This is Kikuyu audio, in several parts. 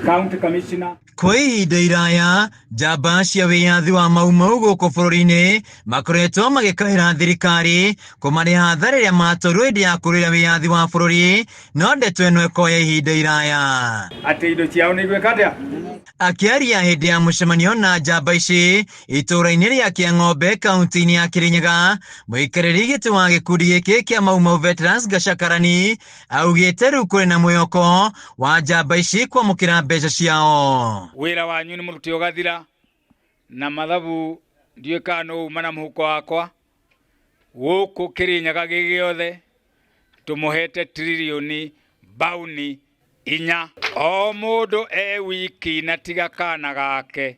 County Commissioner. Kwa ihinda iraya njamba cia wĩyathi wa Mau Mau gũkũ bũrũri-inĩ makoretwo magĩkaĩra thirikari kũmarĩha hathara ĩrĩa matwarirwo hĩndĩ ya kũrũĩra wĩyathi wa bũrũri, no ndeto ĩno ĩkoya ihinda iraya. Atĩ indo ciao nĩ igwĩka atĩa? Akĩaria hĩndĩ ya mũcemanio na njamba ici itũũra-inĩ rĩa Kĩang'ombe kaunti-inĩ ya Kĩrĩnyaga, mũikarĩri gĩtĩ wa gĩkundi gĩkĩ kĩa Mau Mau Veterans Gaca Karani augĩte rĩu kũrĩ na mwĩhoko wa njamba ici kwamũkĩra mbeca ciao. Wĩra wanyu nĩ mũrute ũgathira na mathabu ndiũĩ kana nũ uma na mũhuko wakwa gũkũ Kĩrĩnyaga gĩ gĩothe tũmũhete tririoni bauni 4 o mũndũ e wiki na tiga kana gake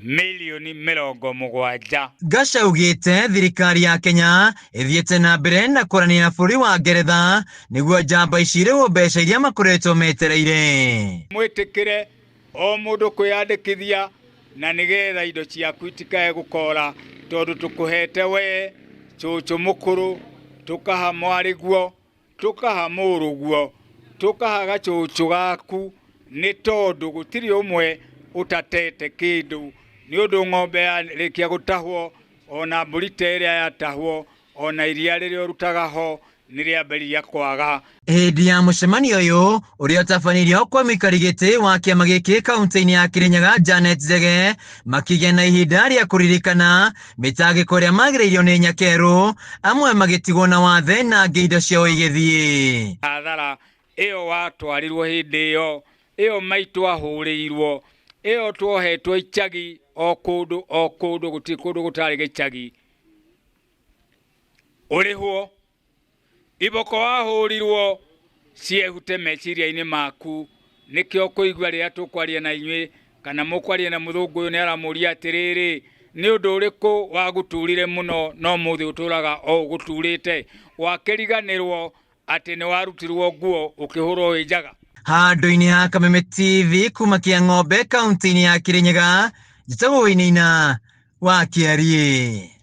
milioni 70. Gaca augĩte thirikari ya Kenya ĩthiĩte na mbere na kwaranĩria na bũrũri wa Ngeretha nĩguo njamba ici irĩhwo mbeca iria makoretwo metereire. Mwĩtĩkĩre o mũndũ kwĩyandĩkithia na nĩgetha indo ciaku itikae gũkora tondũ tũkũhete we cũcũ mũkũrũ, tũkaha mwarĩguo, tũkaha mũrũguo, tũkaha gacũcũ gaku, nĩ tondũ gũtirĩ ũmwe ũtatete kĩndũ nĩ ũndũ ng'ombe yarĩkia gũtahwo ona mbũri ta ĩrĩa yatahwo ona iria rĩrĩa ũrutaga ho nĩ rĩambĩrĩria kwaga. Hĩndĩ ya mũcemanio ũyũ ũrĩa ũtabanirio kwa mũikari gĩtĩ wa kĩama gĩkĩ kaunti-inĩ ya Kĩrĩnyaga Janet Njege makĩgĩa na ihinda rĩa kũririkana mĩtangĩko ĩrĩa magĩrĩirio nĩ Nyakerũ, amwe magĩtigwo na wathe na angĩ indo ciao igĩthiĩ. Hathara ĩyo watwarirwo hĩndĩ ĩyo, ĩyo maitũ ahũrĩirwo, ĩyo tuohetwo icagi o kũndũ o kũndũ, gũtirĩ kũndũ gũtarĩ gĩcagi. Ũrĩhwo iboko wahũrirwo ciehute meciria-inĩ maku, nĩkĩo kũigua rĩrĩa tũkwaria na inyuĩ kana mũkwaria na mũthũngũ ũyũ nĩ aramũria atĩrĩrĩ, nĩ ũndũ ũrĩkũ wagũturire mũno no mũthĩ ũtũraga o ũgũturĩte, wakĩriganĩrwo atĩ nĩ warutirwo nguo ũkĩhũrwo wĩ njaga. Handũ-inĩ ha Kameme TV kuma Kĩang'ombe kaunti-inĩ ya Kĩrĩnyaga, njĩtagwo Wainaina wa Kĩariĩ.